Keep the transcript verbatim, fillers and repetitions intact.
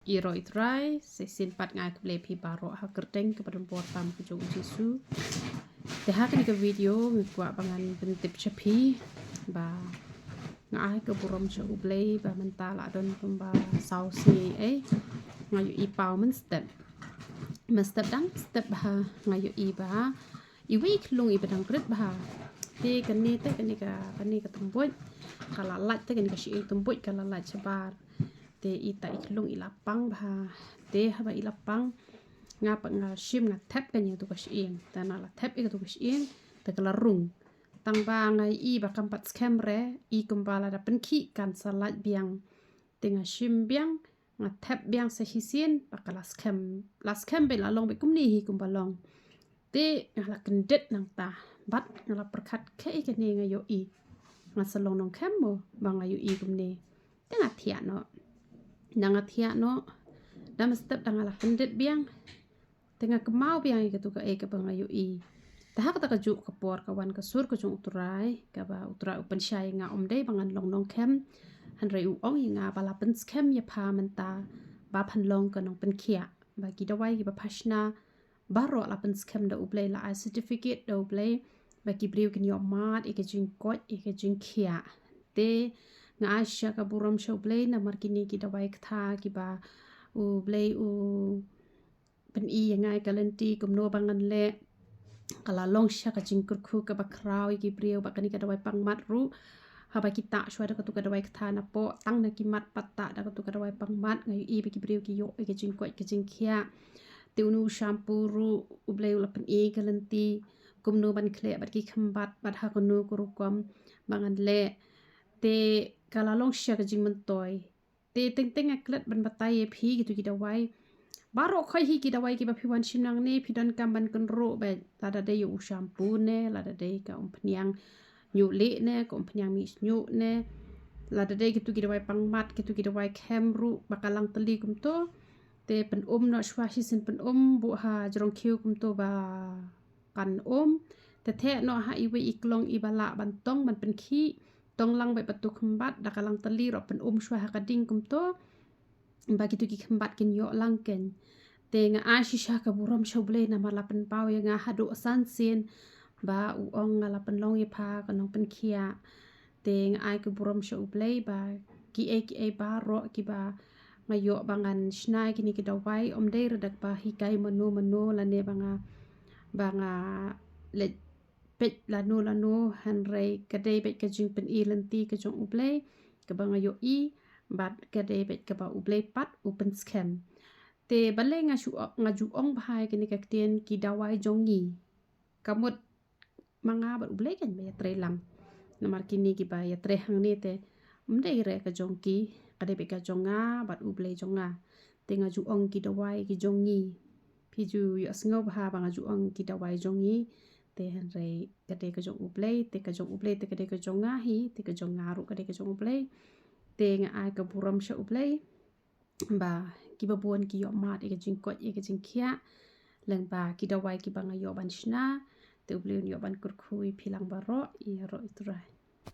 Ïaroh ïa u Trai, sa shisien pat nga ai khublei ïa phi baroh ha ka kyrteng kaba donbor tam ka jong u Jisu. Te ha kane ka video nga kwah ba ngan pyntip sha phi ba nga ai ka burom sha U Blei ba mynta la don kumba saw sngi ei nga ïohi paw mynstep. Mynstep dang step ba nga ïohi ba iwei i khlung iba dang rit ba. Te kane te kane ka kane ka tymbuid ka la lait te kane ka shyieng tymbuid ka la lait shabar. Te ita i khlung i la pang ba. Te haba i la pang nga pat nga shim nga thep kane katu ka shyieng. Te nga la thep ïa katu ka shyieng te ka la rung. Tang ba nga ïohi ba kam pat skhem re i kumba lada pynkhih kan sa lait biang. Te nga shim biang nga thep biang sa shisien ba ka la skhem. La skhem beit la long beit kumne hi kumba long. Te nga la kyndit nangta bad nga la pyrkhat kaei kane nga ïohi. Nga sa long nongkhem mo ba nga ïohi kumne. Te nga thiah noh. Da nga thiah noh da mynstep da nga la kyndit biang. Te nga kynmaw biang ïa katu kaei kaba nga ïohi. Te ha kata kajuh ka por ka wan ka sur ka jong U Trai kaba U Trai u pynshai ïa nga ym dei ba ngan long nongkhem. Hynrei u ong ïa nga ba la pynskhem ïa pha mynta ba phan long ka nongpynkhiah. Ba ki dawai kiba pha shna baroh la pynskhem da U Blei, la ai certificate da U Blei ba ki briew kin ïoh mad ïa ka jingkoit ïa ka jingkhiah. Te nga ai shisha ka burom sha U Blei namar kine ki dawai ktha kiba U Blei u pyni ïa nga ïa ka lynti kumno ba ngan leh. Ka la long shisha ka jingkyrkhu kaba khraw ïa ki briew ba kane ka dawai pangmat ruh haba ki tah shuwa da katu ka dawai ktha napoh tang na ki mat pat tah da katu ka dawai pangmat nga ïohi ba ki briew ki ïoh ïa ka jingkoit ka jingkhiah. Te une u shampoo ruh U Blei u la pyni ïa ka lynti kumno ban khleh bad ki khymbat bad ha kano ka rukom ba ngan leh. Te ka la long shisha ka jingmyntoi. Te teng teng nga klet ban batai ïa phi kitu ki dawai. Baroh khoit hi ki dawai kiba phi wan shim nangne phi donkam ban kynroh beit, lada dei ïa u shampoo ne, lada dei ka umphniang ñiuh lieh ne, ka umphniang mih shñiuh ne, lada dei kitu ki dawai pangmat, kitu ki dawai khem ruh ba ka lang tylli kumto. Te pynum noh shuwa shisien pynum buh ha jrong khiew kumto ba kan um. Te theh noh ha iwei i klong iba lah ban tong ban pynkhih. Tong lang beit bad tu khymbat da ka lang tylli ruh pynum shuwa ha ka ding kumto. Ba kitu ki khymbat kin ïoh lang kein. Te nga ai shisha ka burom sha U Blei namar la pynpaw ïa nga haduh san sien ba u ong nga la pynlong ïa pha ka nongpynkhiah. Te nga ai ka burom sha U Blei ba kiei kiei baroh kiba nga ïoh ba ngan shna ïa kine ki dawai ym dei re da kaba hikai mano mano lane ba nga ba nga leit peit lano lano, hynrei ka dei beit ka jingpyni lynti ka jong U Blei kaba nga ïohi bad ka dei beit kaba U Blei pat u pynskhem. Te balei nga shu nga ju ong bha ïa kane ka ktien ki dawai jong ngi. Ka mut ma nga bad U Blei kan ba ïatrei lang. Namar kine kiba ïatrei hangne te ym dei re ka jong ki, ka dei beit ka jong nga bad U Blei jong nga. Te nga ju ong ki dawai ki jong ngi. Phi ju ïohsngew bha ba nga ju ong ki dawai jong ngi. Te hynrei ka dei ka jong U Blei, te ka jong U Blei te ka dei ka jong nga hi, te ka jong nga ruh ka dei ka jong U Blei. Te nga ai ka burom sha U Blei ba kiba bun ki ïoh mad ïa ka jingkoit ïa ka jingkhiah. Lyngba ki dawai kiba nga ïoh ban shna, te U Blei un ïoh ban kyrkhu ïa phi lang baroh, ïaroh ïa U Trai.